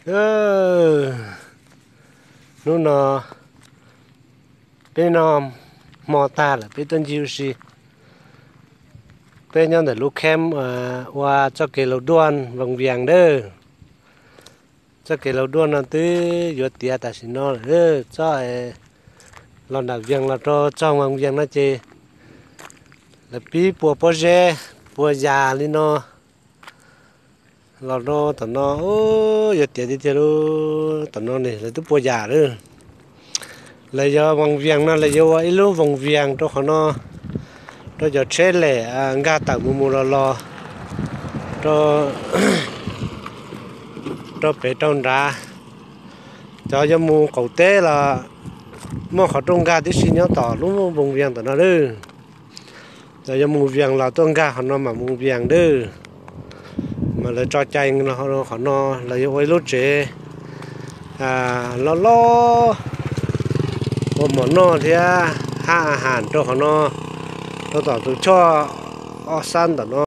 Hnub no peb noj hmo tag lawm peb tuaj ncig ua si. Peb nyob ntawm lub kheb ua txoj kev laus duaj Voos Vias dawb. Txoj kev laus duaj no twb yuav tiav tam sim no lawm. Txoj los nram Vias los rau txog Voos Vias no ces lawv pib pua pob zeb, pua yas li no los rau tom no. Yuav tiav tiag tiag lub tom no ne, lawv twb pua yas lawm. Lawv yog Voos Vias no lawv yuav ua ib lub Voos Vias rau qhov no, rau cov tsheb lem nkag tawm mus mus los los rau pem rau nrad. Cov yuav mus qaum teb los muaj qhov rooj nkag tib si nyob tom lub Voos Vias tom no lawm. Cov yuav mus Vias los tuaj nkag qhov no mam mus Vias dawb. Mas lawv tso cai qhov no, lawv yuav ua ib lub tsev loj loj ua mov noj thiab haj has rau qhov no, rau tom tus choj ob sab ntawm no.